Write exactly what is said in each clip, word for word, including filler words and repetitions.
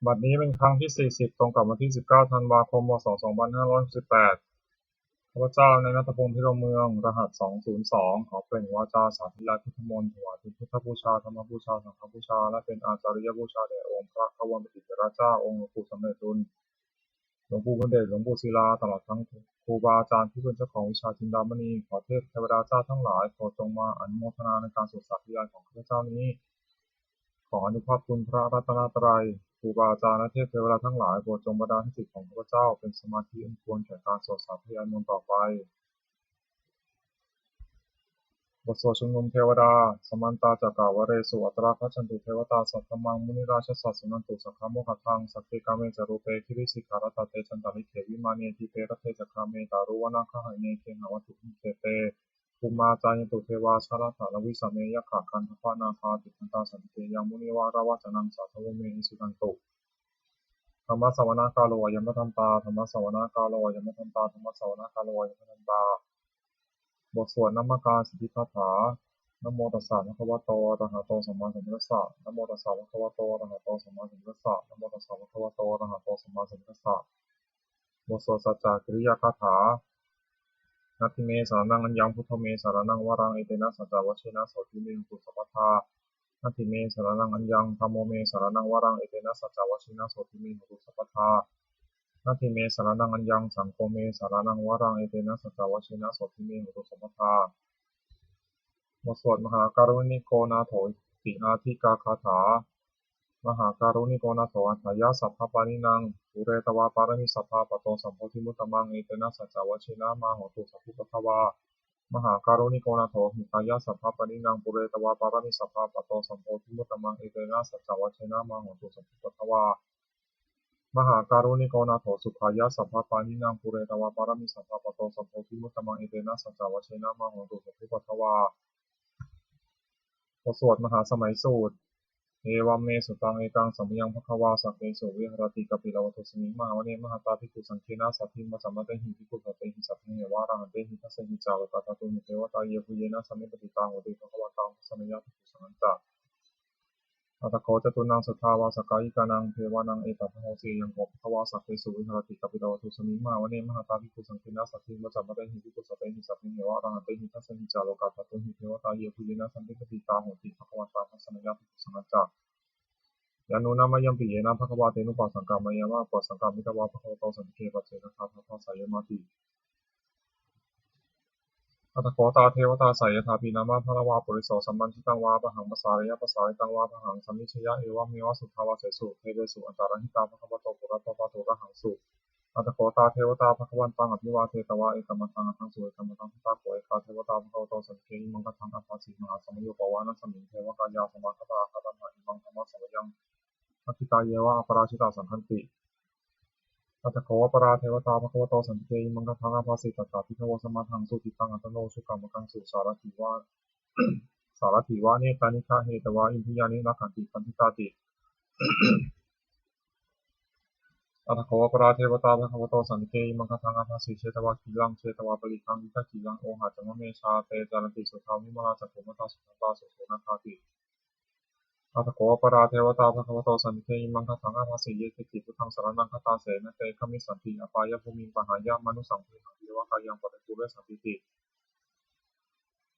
บัดนี้เป็นครั้งที่ สี่สิบ ตรงกับวันที่ สิบเก้า ธันวาคม พ.ศ. สองพันห้าร้อยหกสิบแปด ข้าพเจ้า นายณัฐพงษ์ พิรมเมือง รหัส สองศูนย์สอง ขอเปล่งวาจาสาธยายพุทธมนต์ ถวายเป็นพุทธบูชา ธรรมบูชา สังฆบูชา และเป็นอาจาริยบูชาแด่องค์พระกวนปติเถระเจ้า องค์หลวงปู่สำเร็จลุน หลวงปู่บุญเดช หลวงปู่ศิลา ตลอดทั้งครูบาอาจารย์ผู้เป็นเจ้าของวิชาจินดามณี ขอเทพเทวดาเจ้าทั้งหลาย โปรดจงมาอนุโมทนาในการสวดสาธยายของข้าพเจ้านี้ ขออานุภาพคุณพระรัตนตรัย ครูบาอาจารย์และเทพเทวดาทั้งหลาย โปรดจงบันดาลให้จิตของข้าพเจ้าเป็นสมาธิอันควรแก่การสวดสาธยายมนต์ต่อไป บทสวดชุมนุมเทวดา Samantā cakkavāḷesu atrāgacchantu devatā, saddhammaṃ munirājassa suṇantu saggamokkhadaṃ. Sagge kāme ca rūpe girisikharataṭe cantalikkhe vimāne, dīpe raṭṭhe ca gāme taruvanagahane gehavatthumhi khette, bhummā cāyantu devā jalathalavisame yakkhagandhabbanāgā, tiṭṭhantā santike yaṃ munivaravacanaṃ sādhavo me suṇantu. Dhammassavanakālo ayam bhadantā. Dhammassavanakālo ayam bhadantā. Dhammassavanakālo ayam bhadantā. บทสวดนมการสิทธิคาถา Namo tassa bhagavato arahato sammāsambuddhassa. Namo tassa bhagavato arahato sammāsambuddhassa. Namo tassa bhagavato arahato sammāsambuddhassa. บทสวดสัจจกิริยาคาถา Natthi me saraṇaṃ aññaṃ, buddho me saraṇaṃ varaṃ, etena saccavajjena sotthi me hotu sabbadā. Natthi me saraṇaṃ aññaṃ, dhammo me saraṇaṃ varaṃ, etena saccavajjena sotthi me hotu sabbadā. Natthi me saraṇaṃ aññaṃ, saṅgho me saraṇaṃ varaṃ, etena saccavajjena sotthi me hotu sabbadā. บทสวดมหาการุณิโกนาโถติอาทิกาคาถา Mahākāruṇiko nātho atthāya sabbapāṇinaṃ, pūretvā pāramī sabbā patto sambodhimuttamaṃ, etena saccavajjena mā hontu sabbupaddavā. Mahākāruṇiko nātho hitāya sabbapāṇinaṃ, pūretvā pāramī sabbā patto sambodhimuttamaṃ, etena saccavajjena mā hontu sabbupaddavā. Mahākāruṇiko nātho sukhāya sabbapāṇinaṃ, pūretvā pāramī sabbā patto sambodhimuttamaṃ, etena saccavajjena mā hontu sabbupaddavā. บทสวดมหาสมัยสูตร Evaṃ me sutaṃ. Ekaṃ samayaṃ bhagavā sakkesu viharati kapilavatthusmiṃ mahāvane mahatā bhikkhusaṅghena saddhiṃ pañcamattehi bhikkhusatehi sabbeheva arahantehi. Dasahi ca lokadhātūhi devatā yebhuyyena sannipatitā honti bhagavantaṃ dassanāya bhikkhusaṅghañca. Atha kho catunnaṃ suddhāvāsakāyikānaṃ devānaṃ etadahosi: Ayaṃ kho bhagavā sakkesu viharati kapilavatthusmiṃ mahāvane mahatā bhikkhusaṅghena saddhiṃ pañcamattehi bhikkhusatehi sabbeheva arahantehi. Dasahi ca lokadhātūhi devatā yebhuyyena sannipatitā honti bhagavantaṃ dassanāya bhikkhusaṅghañca. Yannūna mayampi yena bhagavā tenupasaṅkameyyāma, upasaṅkamitvā bhagavato santike paccekagāthā bhāseyyāmāti. Atha kho tā devatā seyyathāpi nāma balavā puriso sammiñjitaṃ vā bāhaṃ pasāreyya, pasāritaṃ vā bāhaṃ sammiñjeyya, evameva suddhāvāsesu devesu antarahitā bhagavato purato pāturahaṃsu. Atha kho tā devatā bhagavantaṃ abhivādetvā ekamantaṃ aṭṭhaṃsu. Ekamantaṃ ṭhitā kho ekā devatā bhagavato santike imaṃ gāthaṃ abhāsi: Mahāsamayo pavanasmiṃ, devakāyā samāgatā, āgatamha imaṃ dhammasamayaṃ, dakkhitāyeva aparājitasaṅghanti. Atha kho aparā devatā bhagavato santike imaṃ gāthaṃ abhāsi: Tatra bhikkhavo samādahaṃsu, cittaṃ attano ujukamakaṃsu, sārathīva, sārathīva nettāni gahetvā, indriyāni rakkhanti paṇḍitāti. Atha kho aparā devatā bhagavato santike imaṃ gāthaṃ abhāsi: Chetvā khīlaṃ chetvā palighaṃ, indakhīlaṃ ohaccamanejā, te caranti suddhā vimalā, cakkhumatā sudantā susunāgāti. Atha kho aparā devatā bhagavato santike imaṃ gāthaṃ abhāsi: Ye keci buddhaṃ saraṇaṃ gatāse, na te gamissanti apāyabhūmiṃ, pahāya mānusaṃ dehaṃ, devakāyaṃ paripūressantīti.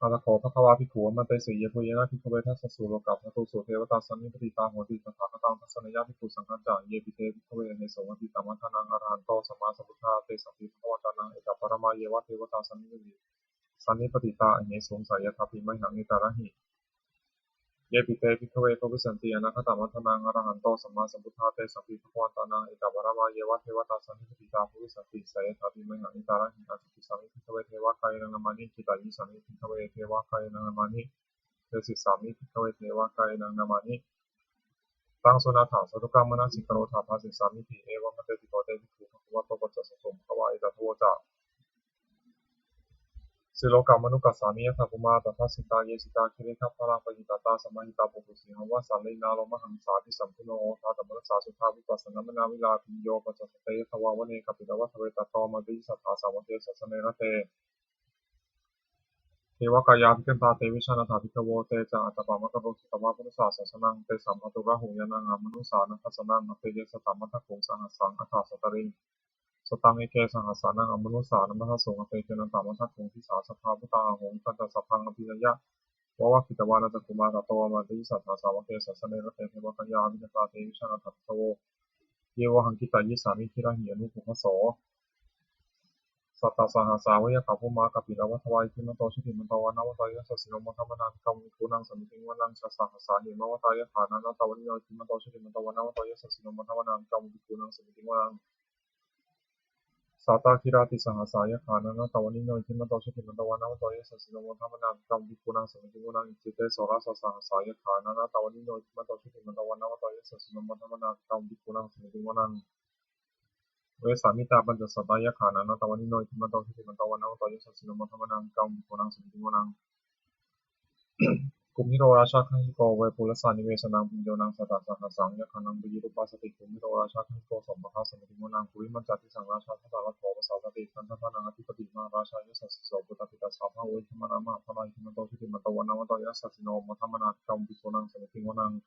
Atha kho bhagavā bhikkhū āmantesi: Yebhuyyena bhikkhave dasasu lokadhātūsu devatā sannipatitā honti tathāgataṃ dassanāya bhikkhusaṅghañca. Yepi te bhikkhave ahesuṃ atītamaddhānaṃ arahanto sammāsambuddhā, tesampi bhagavantānaṃ etaparamāyeva devatā sannipati, sannipatitā ahesuṃ, seyyathāpi mayhaṃ etarahi. Yepi te bhikkhave bhavissanti anāgatamaddhānaṃ arahanto sammāsambuddhā, tesampi bhagavantānaṃ etaparamāyeva devatā sannipatitā bhavissanti, seyyathāpi mayhaṃ etarahi. Ācikkhissāmi bhikkhave devakāyānaṃ nāmāni, kittayissāmi bhikkhave devakāyānaṃ nāmāni, desissāmi bhikkhave devakāyānaṃ nāmāni. Taṃ suṇātha sādhukaṃ manasikarotha bhāsissāmīti. Evambhanteti kho te bhikkhū bhagavato paccassosuṃ. Bhagavā etadavoca: Silokamanukassāmi, yattha bhummā tadassitā; ye sitā girigabbharaṃ, pahitattā samāhitā. Puthū sīhāva sallīnā, lomahaṃsābhisambhuno; odātamanasā suddhā, vippasannamanāvilā. Bhiyyo pañcasate ñatvā, vane kāpilavatthave; tato āmantayi satthā, sāvake sāsane rate. Devakāyā abhikkantā, te vijānātha bhikkhavo. Te ca ātappamakaruṃ, sutvā buddhassa sāsanaṃ. Tesampāturahu ñāṇaṃ, amanussāna dassanaṃ. Abhiññāya satamaddakkhuṃ, sahassaṃ atha sattariṃ. Sataṃ eke sahassānaṃ, amanussānamaddasuṃ. Abhiññāya tamaddakkhuṃ, disā sabbā phuṭā ahuṃ. Tañca sabbaṃ abhiññāya, vavakkhitvāna cakkhumā. Tato āmantayi satthā, sāvake sāsane rate. Devakāyā abhikkantā, te vijānātha bhikkhavo. Ye vohaṃ kittayissāmi, girāhi anupubbaso. Sattasahassā va yakkhā, bhummā kāpilavatthavā. Iddhimanto jutimanto, vaṇṇavanto yasassino. Modamānā abhikkāmuṃ, bhikkhūnaṃ samitiṃ vanaṃ. Chasahassā hemavatā, yakkhā nānattavaṇṇino. Iddhimanto jutimanto, vaṇṇavanto yasassino. Modamānā abhikkāmuṃ, bhikkhūnaṃ samitiṃ vanaṃ. Sātāgirā tisahassā, yakkhā nānattavaṇṇino. Iddhimanto jutimanto, vaṇṇavanto yasassino. Modamānā abhikkāmuṃ, bhikkhūnaṃ samitiṃ vanaṃ. Iccete soḷasasahassā, yakkhā nānattavaṇṇino. Iddhimanto jutimanto, vaṇṇavanto yasassino. Modamānā abhikkāmuṃ, bhikkhūnaṃ samitiṃ vanaṃ. Vessāmittā pañcasatā, yakkhā nānattavaṇṇino. Iddhimanto jutimanto, vaṇṇavanto yasassino. Modamānā abhikkāmuṃ, bhikkhūnaṃ samitiṃ vanaṃ. Kumbhīro rājagahiko, vepullassa nivesanaṃ. Bhiyyo naṃ satasahassaṃ, yakkhānaṃ payirupāsati. Kumbhīro rājagahiko, sopāga samitiṃ vanaṃ. Purimañca disaṃ rājā, dhataraṭṭho pasāsati. Gandhabbānaṃ ādhipati, mahārājā yasassi so. Puttāpi tassa bahavo, indanāmā mahabbalā. Iddhimanto jutimanto, vaṇṇavanto yasassino. Modamānā abhikkāmuṃ, bhikkhūnaṃ samitiṃ vanaṃ.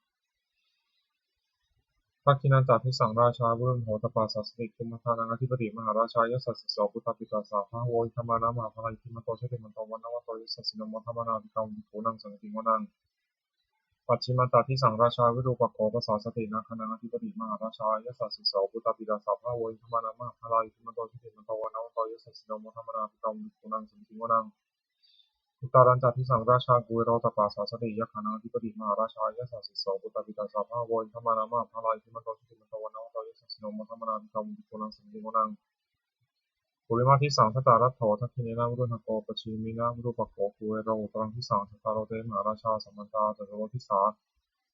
Dakkhiṇañca disaṃ rājā, virūḷho tappasāsati. Kumbhaṇḍānaṃ ādhipati, mahārājā yasassi so. Puttāpi tassa bahavo, indanāmā mahabbalā. Iddhimanto jutimanto, vaṇṇavanto yasassino. Modamānā abhikkāmuṃ, bhikkhūnaṃ samitiṃ vanaṃ. Pacchimañca disaṃ rājā, virūpakkho pasāsati. Nāgānaṃ ādhipati, mahārājā yasassi so. Puttāpi tassa bahavo, indanāmā mahabbalā. Iddhimanto jutimanto, vaṇṇavanto yasassino. Modamānā abhikkāmuṃ, bhikkhūnaṃ samitiṃ vanaṃ. Uttarañca disaṃ rājā, kuvero tappasāsati. Yakkhānaṃ ādhipati, mahārājā yasassi so. Puttāpi tassa bahavo, indanāmā mahabbalā. Iddhimanto jutimanto, vaṇṇavanto yasassino. Modamānā abhikkāmuṃ, bhikkhūnaṃ samitiṃ vanaṃ. Purimaṃ disaṃ dhataraṭṭho, dakkhiṇena virūḷhako. Pacchimena virūpakkho, kuvero uttaraṃ disaṃ. Cattāro te mahārājā, samantā caturo disā.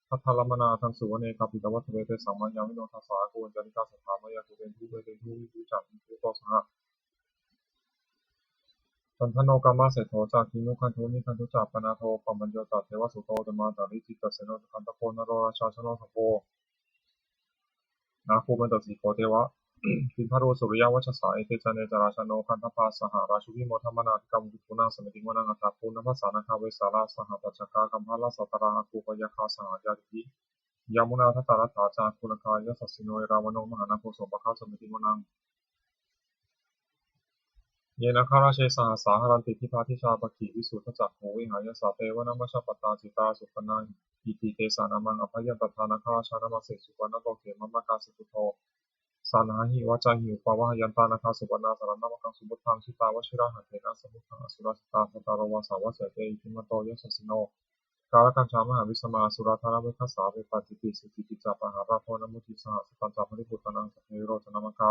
Daddallamānā aṭṭhaṃsu, vane kāpilavatthave. Tesaṃ māyāvino dāsā, āgū vañcanikā saṭhā. Māyā kuṭeṇḍu veṭeṇḍu, viṭū ca viṭuṭo saha. Candano kāmaseṭṭho ca, kinnughaṇḍu nighaṇḍu ca. Panādo opamañño ca, devasūto ca mātali. Cittaseno ca gandhabbo, naḷorājā janosabho. Nāgo panchasīho devā, timbarū suriyavacchasā. Ete caññe ca rājāno, gandhabbā saha rājubhi. Modamānā abhikkāmuṃ, bhikkhūnaṃ samitiṃ vanaṃ. Athāgū nābhasā nāgā, vesālā sahatacchakā. Kambalassatarā āgū, pāyāgā saha ñātibhi. Yāmunā dhataraṭṭhā ca, āgū nāgā yasassino. Erāvaṇo mahānāgo, sopāga samitiṃ vanaṃ. Ye nāgarāje sahasā, haranti dibbā dijā. Pakkhi visuddhacakkhū, vehāyasā te vanamajjhapattā. Citrā supaṇṇā vidhipitā, nāmā abhayantadā. Nāgarājānamāsi, supaṇṇato khemamakāsi buddho. Saṇhāhi vācāhi upavhayantā, nāgā supaṇṇā saraṇamakaṃsu buddhaṃ. Jitā vajirahatthena, samuddaṃ asurā sitā. Bhātaro vāsavassete, iddhimanto yasassino. Kālakañjā mahābhismā, asurā dānaveghasā. Vepacitti sucitti ca, pahārādo namucī saha. Satañca baliputtānaṃ, sabbe verocanāmakā.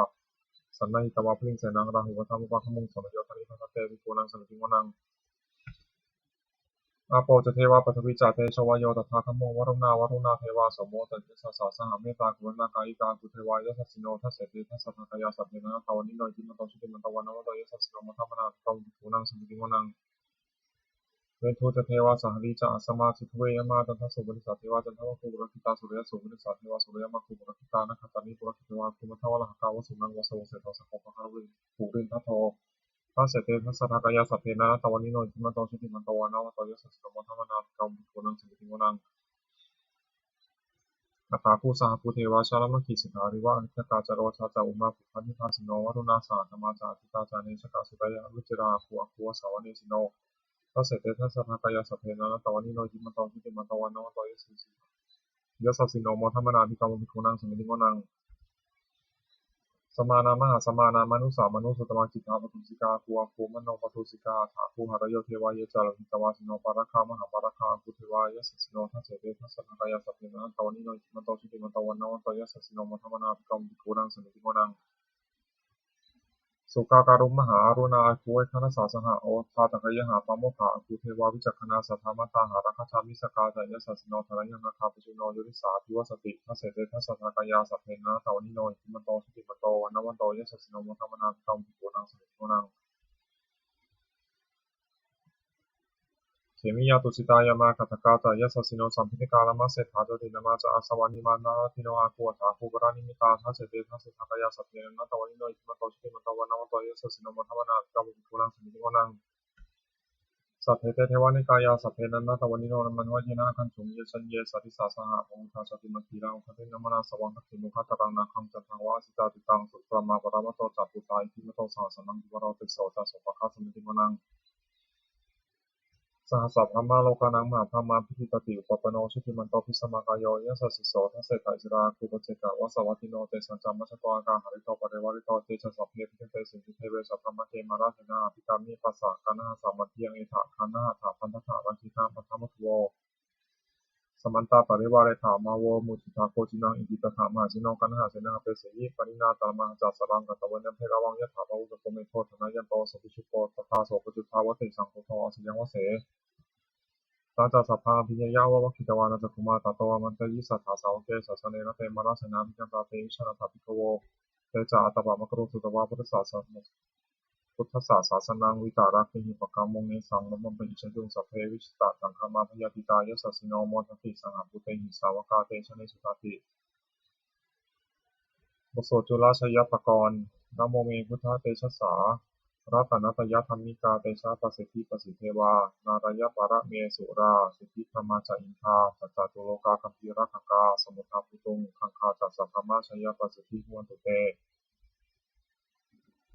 Sannayhitvā baliṃ senaṃ, rāhubhaddamupāgamuṃ. Samayodāni bhaddante, bhikkhūnaṃ samitiṃ vanaṃ. Āpo ca devā paṭhavī ca, tejo vāyo tadāgamuṃ. Varuṇā vāruṇā devā, somo ca yasasā saha. Mettākaruṇākāyikā, āgū devā yasassino. Dasete dasadhā kāyā, sabbe nānattavaṇṇino. Iddhimanto jutimanto, vaṇṇavanto yasassino. Modamānā abhikkāmuṃ, bhikkhūnaṃ samitiṃ vanaṃ. Veṇḍū ca devā sahalī ca, asamā ca duve yamā. Candassūpanisā devā, candamāgū purakkhitā. Suriyassūpanisā devā, suriyamāgū purakkhitā. Nakkhattāni purakkhitvā, āgū mandavalāhakā. Vasūnaṃ vāsavo seṭṭho, sakkopāga purindado. Dasete dasadhā kāyā, sabbe nānattavaṇṇino. Iddhimanto jutimanto, vaṇṇavanto yasassino. Modamānā abhikkāmuṃ, bhikkhūnaṃ samitiṃ vanaṃ. Athāgū sahabhū devā, jalamaggisikhāriva. Ariṭṭhakā ca rojā ca, ummāpupphanibhāsino. Varuṇā sahadhammā ca, atītā ca anejakā. Sūleyyarucirā āgū, āgū vāsavanesino. Dasete dasadhā kāyā, sabbe nānattavaṇṇino. Iddhimanto jutimanto, vaṇṇavanto yasassino. Modamānā abhikkāmuṃ, bhikkhūnaṃ samitiṃ vanaṃ. Samānā mahāsamānā, mānusā mānusuttamā. Khiḍḍāpadosikā āgū, āgū manopadosikā. Athāgū harayo devā, ye ca lohitavāsino. Pāragā mahāpāragā, āgū devā yasassino. Dasete dasadhā kāyā, sabbe nānattavaṇṇino. Iddhimanto jutimanto, vaṇṇavanto yasassino. Modamānā abhikkāmuṃ, bhikkhūnaṃ samitiṃ vanaṃ. Sukkā karumhā aruṇā, āgū veghanasā saha. Odātagayhā pāmokkhā, āgū devā vicakkhaṇā. Sadāmattā hāragajā, missakā ca yasassino. Thanayaṃ nāgā pajjunno, yo disā abhivassati. Dasete dasadhā kāyā, sabbe nānattavaṇṇino. Iddhimanto jutimanto, vaṇṇavanto yasassino. Modamānā abhikkāmuṃ, bhikkhūnaṃ samitiṃ vanaṃ. Khemiyā tusitā yāmā, kaṭṭhakā ca yasassino. Sāmikaṃ lāmaseṭṭhā, jotināmā ca āsavā. Nimmānaratino āgū, athāgū paranimmitā. Dasete dasadhā kāyā, sabbe nānattavaṇṇino. Iddhimanto jutimanto, vaṇṇavanto yasassino. Modamānā abhikkāmuṃ, bhikkhūnaṃ samitiṃ vanaṃ. Sabbe te devanikāyā, sabbe nānattavaṇṇino, nāmanvayena āgañchuṃ, ye caññe sadisā saha. Pavutthajātimakkhīlaṃ, oghatiṇṇamanāsavaṃ, dakkhemoghataraṃ nāgaṃ, candaṃva asitātitaṃ. Subrahmā paramatto ca, puttā iddhimato saha, sanaṅkumāro tisso ca, sopāga samitiṃ vanaṃ. Sahassabrahmalokānaṃ, mahābrahmābhitiṭṭhati, upapanno jutimanto, bhismākāyo yasassi so. Dasettha issarā āgū, paccekavasavattino, tesañca majjhato āgā, hārito parivārito. Te ca sabbe abhikkante, sinde deve sabrahmake, mārasenā abhikkāmi, passa kaṇhassa mandiyaṃ. Etha gaṇhatha bandhatha, rāgena bandhamatthu vo. Samantā parivāretha, mā vo muñcittha koci naṃ. Iti tattha mahāseno, kaṇhasenaṃ apesayi, pāṇinā talamāhacca, saraṃ katvāna bheravaṃ. Yathā pāvussako megho, thanayanto savijjuko, tadā so paccudāvatti, saṅkuddho asayaṃvase. Tañca sabbaṃ abhiññāya, vavakkhitvāna cakkhumā, tato āmantayi satthā, sāvake sāsane rate. Mārasenā abhikkantā, te vijānātha bhikkhavo. Te ca ātappamakaruṃ, sutvā buddhassa sā- buddhassa sāsanaṃ, vītarāgehi pakkāmuṃ, nesaṃ lomampi iñjayuṃ. Sabbe vijitasaṅgāmā, bhayātītā yasassino, modanti saha bhūtehi, sāvakā te janesutāti. บทสวดจุลชัยปกรณ์ Namo me buddhatejasā, ratanattayadhammikā, tejapasiddhi pasīdevā, nārāyaparamesurā, siddhibrahmā ca indā, saccakkulokā gambhīrakkhakā, samuddā bhūtuṃ gaṅgā ca sabrahmajayapasiddhi bhavantu te.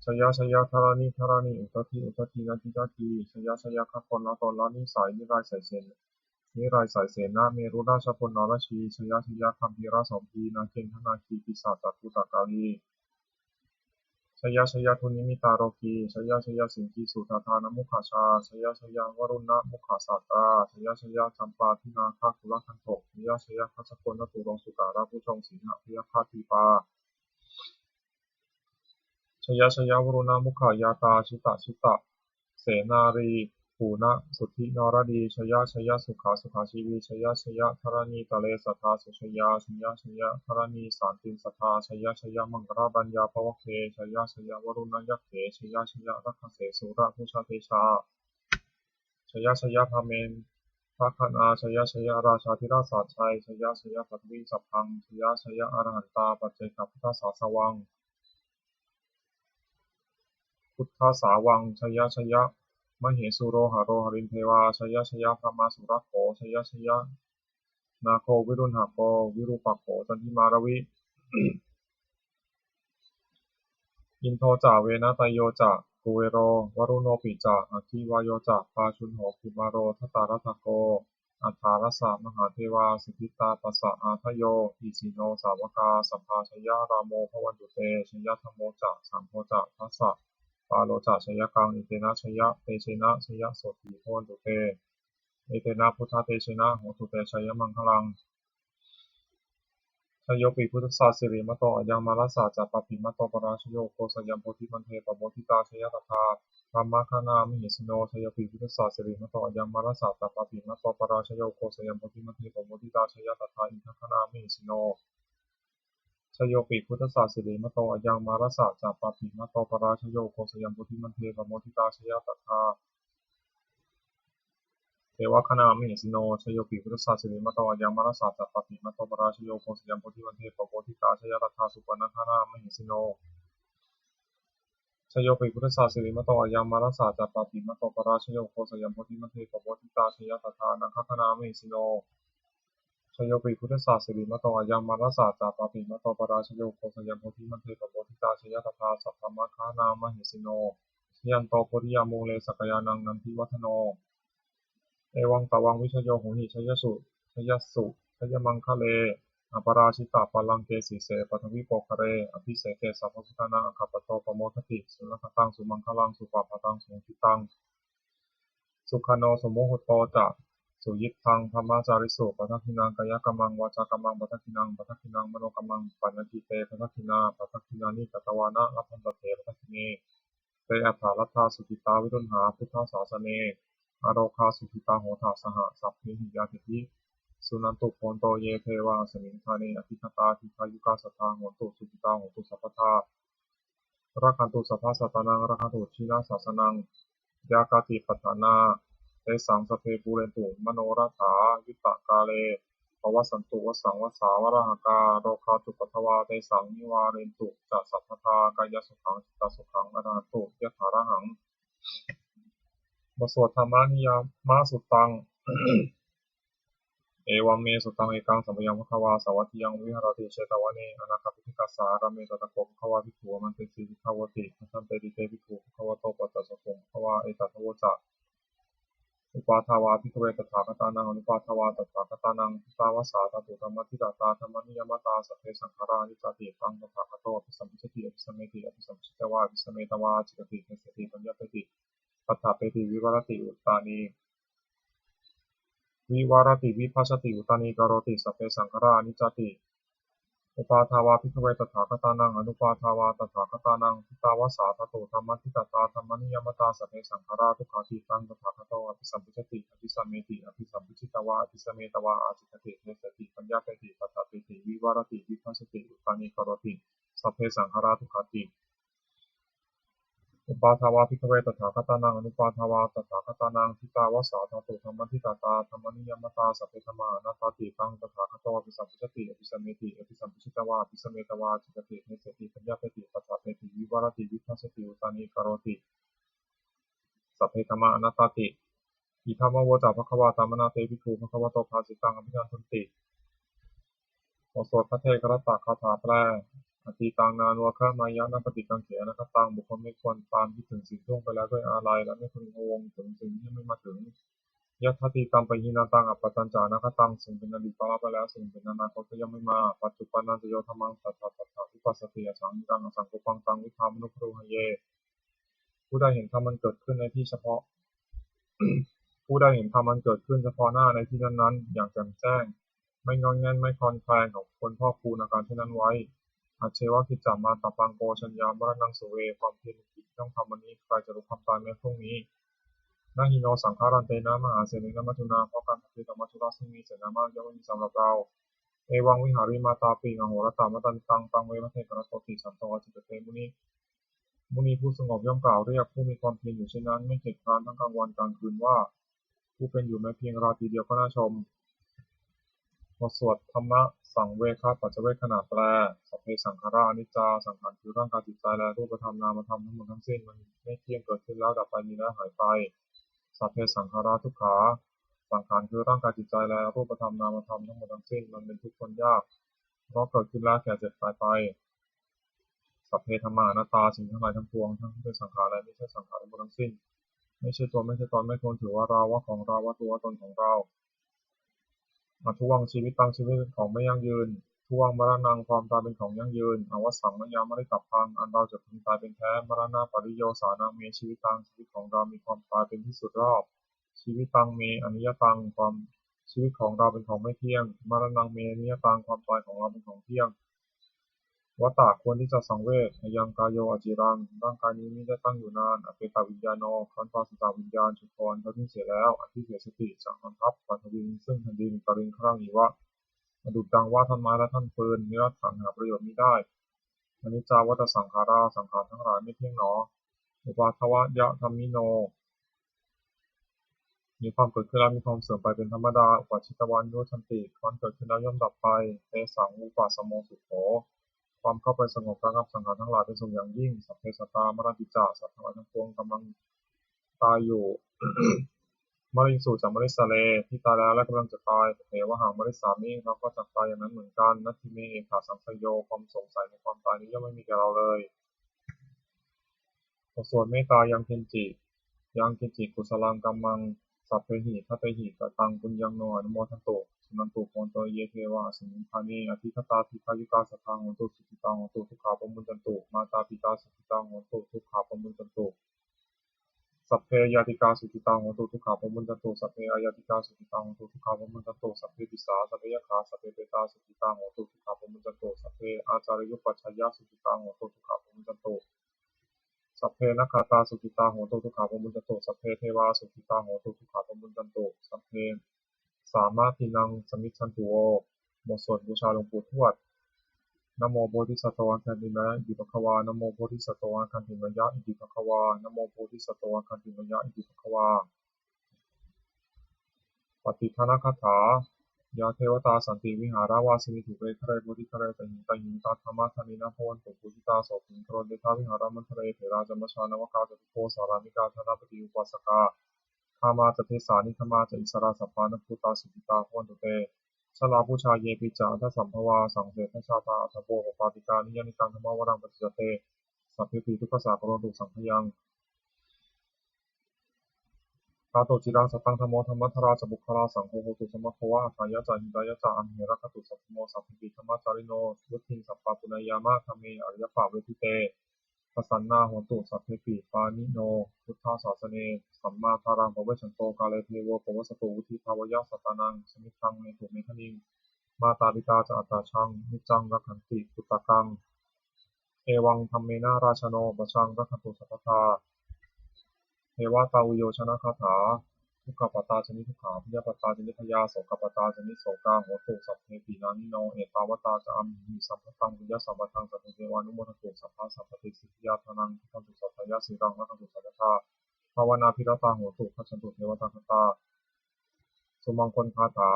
Jaya jaya dharaṇi dharaṇī, udadhi udadhī nadi nadī, jaya jaya gaganaṭṭhānisai, nirayasai sen- nirayasai sena merurājabala narajī, jaya jaya gambhīrasombhī nāgendanāgī pisācabhūtakālī, jaya jaya dunnimittarogī, jaya jaya siṅgīsudādānamukhajā, jaya jaya varuṇṇamukhasātrā, jaya jaya campādināgakulagantho, jaya jaya gajjagaṇaturaṅga sūkarabhujaṅga sīhabyagghadīpā, jaya jaya varuṇṇamukhayātrā, jita jita senārī punasuddhi naradī, jaya jaya sukhā sukhā jīvī, jaya jaya dharaṇītale sadā sujayā, jaya jaya dharaṇī santin sadā, jaya jaya maṅkarāj raññā bhavagge, jaya jaya varuṇṇayakkhe, jaya jaya rakkhase surabhujatejā, jaya jaya brahmendagaṇā, jaya jaya rājādhirāja sājjai, jaya jaya paṭhaviṃ sabbaṃ, jaya jaya arahantā paccekabuddhasāsavaṃ, buddhasāvaṃ, jaya jaya mahesuro haro harindevā, jaya jaya brahmā surakkho, jaya jaya nāgo viruḷhako virūpakkho candimā ravi, indo ca venateyyo ca kuvero varuṇopi ca, aggi vāyo ca pājuṇho kumāro dhataraṭṭhako, aṭṭhārasa mahādevā siddhitāpasa-ādayo, isino sāvakā sabbā jaya rāmo bhavantu te. Jaya dhammo ca saṅgho ca dasapālo ca jayakaṃ, etena jaya tejena jayasotthī bhavantu te. Etena buddhatejena hotu te jayamaṅgalaṃ. Jayopi buddhassa sirīmato ayaṃ, mārassa ca pāpimato parājayo, ugghosayaṃ bodhimaṇḍe pamoditā, jaya tadā brahmagaṇā mahesino. Jayopi buddhassa sirīmato ayaṃ, mārassa ca pāpimato parājayo, ugghosayaṃ bodhimaṇḍe pamoditā, jaya tadā indagaṇā mahesino. Jayopi buddhassa sirīmato ayaṃ, mārassa ca pāpimato parājayo, ugghosayaṃ bodhimaṇḍe pamoditā, jaya tadā devagaṇā mahesino. Jayopi buddhassa sirīmato ayaṃ, mārassa ca pāpimato parājayo, ugghosayaṃ bodhimaṇḍe pamoditā, jaya tadā supaṇṇagaṇā mahesino. Jayopi buddhassa sirīmato ayaṃ, mārassa ca pāpimato parājayo, ugghosayaṃ bodhimaṇḍe pamoditā, jaya tadā nāgagaṇā mahesino. Jayopi buddhassa sirīmato ayaṃ, mārassa ca pāpimato parājayo, ugghosayaṃ bodhimaṇḍe pamoditā, jaya tadā sabrahmagaṇā mahesino. Jayanto bodhiyā mūle sakyānaṃ nandivaḍḍhano, evaṃ tvaṃ vijayo hohi jayassu jayassu jayamaṅgale, aparājitapallaṅke sīse paṭhavipokkhare abhiseke sabbabuddhānaṃ aggappatto pamodati. Sunakkhattaṃ sumaṅgalaṃ supabhātaṃ suhuṭṭhitaṃ, sukhaṇo sumuhutto ca suyiṭṭhaṃ brahmacārisu, padakkhiṇaṃ kāyakammaṃ vācākammaṃ padakkhiṇaṃ, padakkhiṇaṃ manokammaṃ paṇidhī te padakkhiṇā, padakkhiṇāni katvāna labhantatthe padakkhiṇe. Te atthaladdhā sukhitā viruḷhā buddhasāsane, arogā sukhitā hotha saha sabbehi ñātibhi. Suṇantu bhonto ye devā asmiṃ ṭhāne adhigatā, dīghāyukā sadā hontu sukhitā hontu sabbadā. Rakkhantu sabbasattānaṃ rakkhantu jinasāsanaṃ. Yā kāci patthanā tesaṃ sabbe pūrentu manorathā, yuttakāle pavassantu vassaṃ vassā valāhakā, rogā cupaddavā tesaṃ nivārentu ca sabbadā, kāyasukhaṃ cittasukhaṃ arahantu yathārahaṃ. บทสวดธรรมนิยามสุตตัง Evaṃ me sutaṃ. Ekaṃ samayaṃ bhagavā sāvatthiyaṃ viharati jetavane anāthapiṇḍikassa ārāme. Tatra kho bhagavā bhikkhū āmantesi bhikkhavoti. Bhadanteti te bhikkhū bhagavato paccassosuṃ. Bhagavā etadavoca. Uppādā vā bhikkhave tathāgatānaṃ anuppādā vā tathāgatānaṃ ṭhitāva sā dhātu dhammaṭṭhitatā dhammaniyāmatā sabbe saṅkhārā aniccāti. Taṃ tathāgato abhisambujjhati abhisameti abhisambujjhitvā abhisametvā ācikkhati deseti paññapeti paṭṭhapeti vivarati uttānī vivarati vibhajati uttānīkaroti sabbe saṅkhārā aniccāti. Uppādā vā bhikkhave tathāgatānaṃ anuppādā vā tathāgatānaṃ ṭhitāva sā dhātu dhammaṭṭhitatā dhammaniyāmatā sabbe saṅkhārā dukkhāti. Taṃ tathāgato abhisambujjhati abhisameti abhisambujjhitvā abhisametvā ācikkhati deseti paññapeti paṭṭhapeti vivarati vibhajati uttānīkaroti sabbe saṅkhārā dukkhāti. Uppādā vā bhikkhave tathāgatānaṃ anuppādā vā tathāgatānaṃ ṭhitāva sā dhātu dhammaṭṭhitatā dhammaniyāmatā sabbe dhammā anattāti. Taṃ tathāgato abhisambujjhati abhisameti abhisambujjhitvā abhisametvā ācikkhati deseti paññapeti paṭṭhapeti vivarati vibhajati uttānīkaroti sabbe dhammā anattāti. Idamavoca bhagavā. Samaṇā te bhikkhū bhagavato bhāsitaṃ abhinandunti. บทสวดภัทเทกรัตตคาถาแปล Atītaṃ nānvāgameyya nappaṭikaṅkhe anāgataṃ. บุคคลไม่ควรตามคิดถึงสิ่งที่ล่วงไปแล้วด้วยอาลัย และไม่ควรพะวงถึงสิ่งที่ยังไม่มาถึง Yadatītampahīnantaṃ appattañca anāgataṃ. สิ่งเป็นอดีตก็ละไปแล้ว สิ่งเป็นอนาคตก็ย่อมไม่มา Paccuppannañca yo dhammaṃ tattha tattha vipassati asaṃhiraṃ asaṅkuppaṃ taṃ viddhā manubrūhaye. ผู้ใดเห็นธรรมอันเกิดขึ้นในที่เฉพาะ ผู้ใดเห็นธรรมอันเกิดขึ้นเฉพาะหน้าในที่นั้นๆ อย่างแจ่มแจ้ง ไม่ง่อนแง่นไม่คลอนแคลน เขาควรพอกพูนอาการเช่นนั้นไว้ Ajjeva kiccamātappaṃ ko jaññā maraṇaṃ suve. ความเพียรเป็นกิจที่ต้องทำวันนี้ ใครจะรู้ความตายแม้พรุ่งนี้ Na hi no saṅgarantena mahāsenena maccunā. เพราะการผัดเพี้ยนกับมัจจุราชซึ่งมีเสนามากย่อมไม่มีสำหรับเรา Evaṃ vihārimātāpiṃ ahorattamatanditaṃ taṃ ve bhaddekarattoti santo ācikkhate muni. มุนีผู้สงบย่อมกล่าวเรียกผู้มีความเพียรอยู่เช่นนั้น ไม่เกียจคร้านทั้งกลางวันกลางคืนว่า ผู้เป็นอยู่แม้เพียงราตรีเดียวก็น่าชม บทสวดธรรมสังเวคปัจจเวกขณะแปล Sabbe saṅkhārā aniccā. สังขารคือร่างกายจิตใจและรูปธรรมนามธรรมทั้งหมดทั้งสิ้น มันไม่เที่ยง เกิดขึ้นแล้วดับไป มีแล้วหายไป Sabbe saṅkhārā dukkhā. สังขารคือร่างกายจิตใจและรูปธรรมนามธรรมทั้งหมดทั้งสิ้น มันเป็นทุกข์ทนยาก เพราะเกิดขึ้นแล้วแก่เจ็บตายไป Sabbe dhammā anattā. สิ่งทั้งหลายทั้งปวง ทั้งที่เป็นสังขารและไม่ใช่สังขารทั้งหมดทั้งสิ้น ไม่ใช่ตัว ไม่ใช่ตน ไม่ควรถือว่าเรา ว่าของเรา ว่าตัว ว่าตนของเรา Adhuvaṃ jīvitaṃ. ชีวิตเป็นของไม่ยั่งยืน Dhuvaṃ maraṇaṃ. ความตายเป็นของยั่งยืน Avassaṃ mayā maritabbaṃ. อันเราจะพึงตายเป็นแท้ Maraṇapariyosānaṃ me jīvitaṃ. ชีวิตของเรามีความตายเป็นที่สุดรอบ Jīvitaṃ me aniyataṃ. ความ ชีวิตของเราเป็นของไม่เที่ยง Maraṇaṃ me aniyataṃ. ความตายของเราเป็นของเที่ยง Vata. ควรที่จะสังเวช Ayaṃ kāyo aciraṃ. ร่างกายนี้มิได้ตั้งอยู่นาน Apetaviññāṇo. ครั้นปราศจากวิญญาณ Chuḍḍho annatthaṃ. เสียแล้ว Adhisessati. จะนอนทับ Paṭhaviṃ. ซึ่งแผ่นดิน Kaliṅgaraṃ iva. ประดุจดังว่าท่อนไม้และท่อนฟืน Niratthaṃ. หาประโยชน์มิได้ Aniccā vata saṅkhārā. สังขารทั้งหลายไม่เที่ยงหนอ Uppādavayadhammino. มีความเกิดขึ้นแล้วมีความเสื่อมไปเป็นธรรมดา Uppajjitvā nirujjhanti. ครั้นเกิดขึ้นแล้วย่อมดับไป Tesaṃ vūpasamo sukho. ความเข้าไปสงบระงับสังขารทั้งหลายเป็นสุขอย่างยิ่ง Sabbe sattā maranti ca. สัตว์ทั้งหลายทั้งปวงกำลังตายอยู่ Mariṃsu ca marissare. ที่ตายแล้วและกำลังจะตาย Tathevāhaṃ marissāmi. เราก็จักตายอย่างนั้นเหมือนกัน Natthi me ettha saṃsayo. ความสงสัยในความตายนี้ย่อมไม่มีแก่เราเลย บทสวดเมตตา Yaṃ kiñci. Yaṃ kiñci kusalaṃ kammaṃ sabbehi katehi kataṃ puññaṃ no anumodantu. Suṇantu bhonto ye devā asmiṃ ṭhāne adhigatā dīghāyukā sadā hontu sukhitā hontu dukkhā pamuñcantu. Mātā pitā sukhitā hontu dukkhā pamuñcantu. Sabbe ñātikā sukhitā hontu dukkhā pamuñcantu. Sabbe aññātikā sukhitā hontu dukkhā pamuñcantu. Sabbe pisā sabbe yakkhā sabbe petā sukhitā hontu dukkhā pamuñcantu. Sabbe ācariyupajjhāyā sukhitā hontu dukkhā pamuñcantu. Sabbe nakkhattā sukhitā hontu dukkhā pamuñcantu. Sabbe devā sukhitā hontu dukkhā pamuñcantu. Sabbe sampattīnaṃ samijjhantu vo. บทสวดบูชาหลวงปู่ทวด Namo bodhisatto āgantimāya itibhagavā. Namo bodhisatto āgantimāya itibhagavā. Namo bodhisatto āgantimāya itibhagavā. Pattidānagāthā. Yā devatā santi vihāravāsinī thūpe ghare bodhighare tahiṃ tahiṃ, tā dhammadānena bhavantu pūjitā, sotthiṃ karontedha vihāramaṇḍale. Therā ca majjhā navakā ca bhikkhavo sārāmikā dānapatī upāsakā, Gāmā ca desā nigamā ca issarā sappāṇabhūtā sukhitā bhavantu te. Jalābujā yepi ca aṇḍasambhavā saṃsedajātā athavopapātikā niyyānikaṃ dhammavaraṃ paṭicca te sabbepi dukkhassa karontu saṅkhayaṃ. Ṭhātu ciraṃ sataṃ dhammo dhammaddharā ca puggalā saṅgho hotu samaggo va atthāya ca hitāya ca amhe rakkhatu saddhammo sabbepi dhammacārino vuḍḍhiṃ sampāpuṇeyyāma dhamme ariyappavedite. Pasannā hontu sabbepi pāṇino buddhasāsane sammādhāraṃ pavecchanto kāle devo pavassatu vuḍḍhibhāvāya sattānaṃ samiddhaṃ netu medaniṃ. Mātā pitā ca atrajaṃ niccaṃ rakkhanti puttakaṃ evaṃ dhammena rājāno pajaṃ rakkhantu sabbadā. Devatāuyyojanagāthā. Dukkhappattā ca niddukkhā bhayappattā ca nibbhayā sokappattā ca nissokā hontu sabbepi pāṇino. Ettāvatā ca amhehi sambhataṃ puññasampadaṃ sabbe devānumodantu sabbasampattisiddhiyā. Dānaṃ dadantu saddhāya sīlaṃ rakkhantu sabbadā bhāvanābhiratā hontu gacchantu devatāgatā. Sumaṅgalagāthā.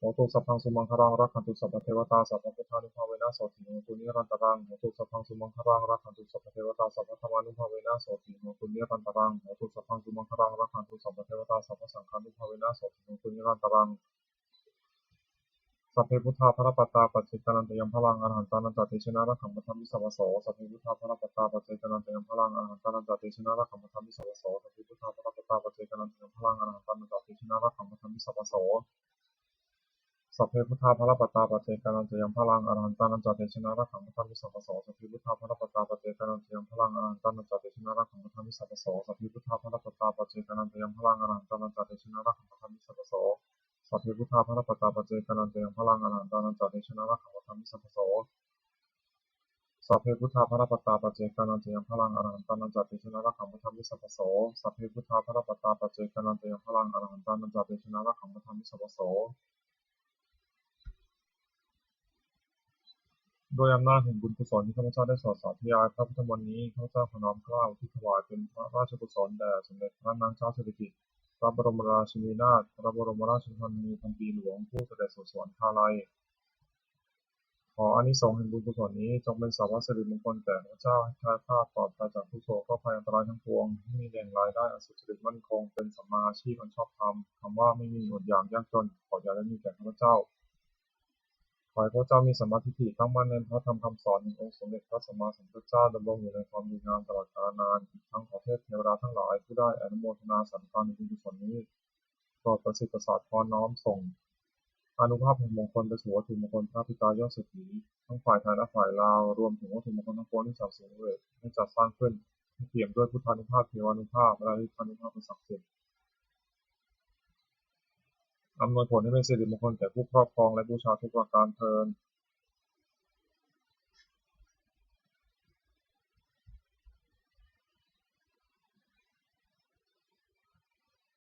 Hotu sabbaṃ sumaṅgalaṃ rakkhantu sabbadevatā sabbabuddhānubhāvena sotthī hontu nirantaraṃ. Hotu sabbaṃ sumaṅgalaṃ rakkhantu sabbadevatā sabbadhammānubhāvena sotthī hontu nirantaraṃ. Hotu sabbaṃ sumaṅgalaṃ rakkhantu sabbadevatā sabbasaṅghānubhāvena sotthī hontu nirantaraṃ. Sabbe buddhā balappattā paccekānañca yaṃ balaṃ arahantānañca tejena rakkhaṃ bandhāmi sabbaso. Sabbe buddhā balappattā paccekānañca yaṃ balaṃ arahantānañca tejena rakkhaṃ bandhāmi sabbaso. Sabbe buddhā balappattā paccekānañca yaṃ balaṃ arahantānañca tejena rakkhaṃ bandhāmi sabbaso. Sabbe buddhā balappattā paccekānañca yaṃ balaṃ arahantānañca tejena rakkhaṃ bandhāmi sabbaso. Sabbe buddhā balappattā paccekānañca yaṃ balaṃ arahantānañca tejena rakkhaṃ bandhāmi sabbaso. Sabbe buddhā balappattā paccekānañca yaṃ balaṃ arahantānañca tejena rakkhaṃ bandhāmi sabbaso. Sabbe buddhā balappattā paccekānañca yaṃ balaṃ arahantānañca tejena rakkhaṃ bandhāmi sabbaso. Sabbe buddhā balappattā paccekānañca yaṃ balaṃ arahantānañca tejena rakkhaṃ bandhāmi sabbaso. Sabbe buddhā balappattā paccekānañca yaṃ balaṃ arahantānañca tejena rakkhaṃ bandhāmi sabbaso. ด้วยอำนาจแห่งบุญกุศลที่ข้าพเจ้าได้สวดสาธยายพระพุทธมนต์นี้ ข้าพเจ้าขอน้อมเกล้าอุทิศถวายเป็นพระราชกุศลแด่สมเด็จพระนางเจ้าสิริกิติ์ พระบรมราชินีนาถ พระบรมราชชนนีพันปีหลวง ผู้เสด็จสู่สวรรคาลัย ขออานิสงส์แห่งบุญกุศลนี้จงเป็นสรรพสิริมงคลแก่ข้าพเจ้า ให้แคล้วคลาดปลอดภัยจากทุกข์โศกโรคภัยอันตรายทั้งปวง ให้มีแหล่งรายได้อันสุจริตมั่นคง เป็นสัมมาอาชีพอันชอบธรรม คำว่าไม่มีอดอยากยากจน ขออย่าได้มีแก่ข้าพเจ้า ขอให้ข้าพเจ้ามีสัมมาทิฏฐิตั้งมั่นในพระธรรมคำสอนแห่งองค์สมเด็จพระสัมมาสัมพุทธเจ้า ดำรงอยู่ในความดีงามตลอดกาลนาน อีกทั้งขอเทพเทวดาทั้งหลายผู้ได้อนุโมทนาสาธุการในบุญกุศลนี้ โปรดประสิทธิ์ประสาทพรน้อมส่งอานุภาพแห่งมงคลไปสู่วัตถุมงคลพระปิดตายอดเศรษฐี ทั้งฝ่ายไทยและฝ่ายลาว รวมถึงวัตถุมงคลทั้งปวงที่สามสิบเอ็ดได้จัดสร้างขึ้น ให้เปี่ยมด้วยพุทธานุภาพ เทวานุภาพ และฤทธานุภาพอันศักดิ์สิทธิ์ อำนวยผลให้เป็นสิริมงคลแก่ผู้ครอบครองและบูชาทุกประการเทอญ